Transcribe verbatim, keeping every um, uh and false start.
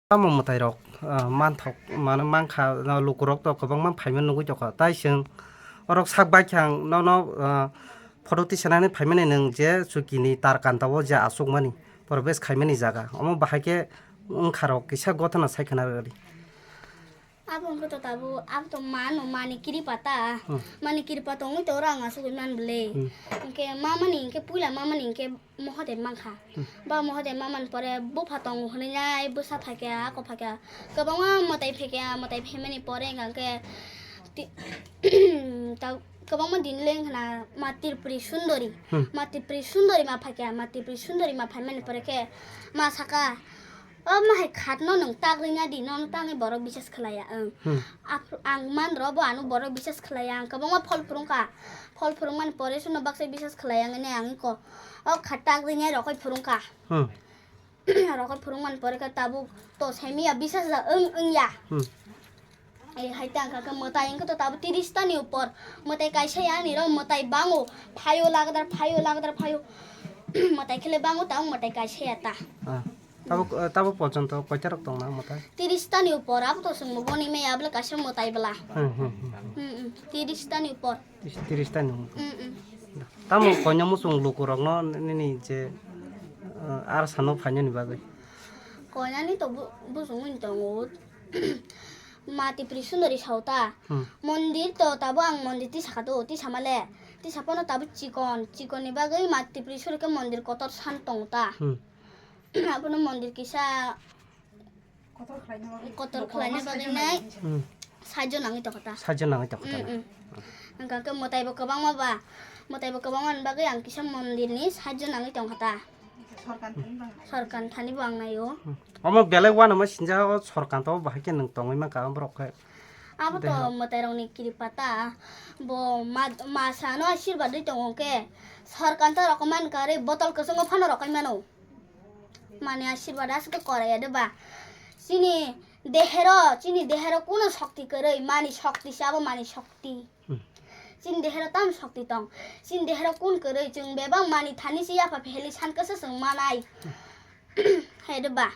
Tamo mwtairok, ah, manthok, mano mankha, no, lukurok to kwbangma phaima nugwi tongkha. Tai chwng orok sak bai khe ang nono, ah, photo tisanani phaimani nwng je chukini tar kanta o je achukmani, probesh khaimani jaga. Omo bahai khe wngkharok kisa gothana sai khna rwdi. Abo wngkhe to tabuk, abo to mano mani kiripa ta. Hmm. Mani kiripa tongwi to oro ang asugwi man bwle. Hmm. Hwnkhe mamani hwnkhe puila mamani hwnkhe Mohoden mankha. Hmm. Ba Mohoden mamani pore bupha tongo hwnwi nai bwsa phaikha, ako phaikha. Kwbangma mwtai phaikha, mwtai phaimani pore hwnkhe ti-, ta-, kwbangma din le wngkha na ma Tripuri Sundori. Hmm. Ma Tripuri Sundori ma phaikha, ma Tripuri Sundori ma phaimani pore khe ma saka, "O ma hai khatno nwng tak rwngya di, nono tangwi borok bisas khlaiya," wng. Hmm. Aph-, ang man rw bo ano borok bisas khlaiya, ang kwbangma phol phurungkha. Phol phurungmani pore suno baksa bisas khlaiya wngwi nai ang iko. O kha tak rwngya rokoi phurungkha. Hmm. Rokoi phurungmani pore khe tabuk to saimiya bisas da wng wngya. Hmm. Eh, hai tang kha khe mwtai wngkhe to tabuk tiris ta ni upor. Mwtai kaisa ya ani rw mwtai bango. Phaio lagdar, phaio lagdar, phaio. Mwtai khe le bango, tabuk mwtai kaisa ya ta. Ah. Tabuk, eh, tabuk porjonto koita rok tong na mwtai? Tiris ta ni upor, abo to chwng bo boni maya bwle kaisa mwtai bwla. Hmm, hmm, hmm. Hmm, hmm. Tiris ta ni upor. Tis-, tiris ta ni upor. Hmm, hmm. Tamo koina muchung lukurokno nini je, eh, ar sano phainani bagwi? Koinani to bu-, buchung wng tongo. Ma Tripuri Sundori sao ta. Hmm. Mondir to tabo ang mondir tisa kha do, tisa male. Tisa pono tabo chikon, chikon ni bagwi ma Tripuri Sundori khe mondir kotor san tongo ta. Hmm. Abono mondir kisa kotor khlaina bagwi nai. Hmm. Saijo nangwi tongkha ta. Saijo nangwi tongkha ta. Hmm, hmm. Hwnkha khe mwtai bo kwbangma ba, mwtai bo kwbangma ni bagwi ang kisa mondir ni saijo nangwi tongkha ta. Sorkan thani bo ang naio. Hmm. Omo belai uanama sinjak o sorkan to bahai khe nwng tongwi mankha borok khe. Abo to mwtai rok ni kiripa ta. Bo ma, ma sano asirwad ri tongo khe sorkan to rok man karwi botol kwchwngo phano rokai mano. Mani asirwad aswk khe korai ya de ba. Chini dehero, chini dehero kuno shokti kwrwi, mani shokti se abo mani shokti. Hmm. Chini dehero tam shokti tong. Chini dehero kun kwrwi, chwng bebak mani thani se yapha pheli san kasa chwng manai. Hai de ba.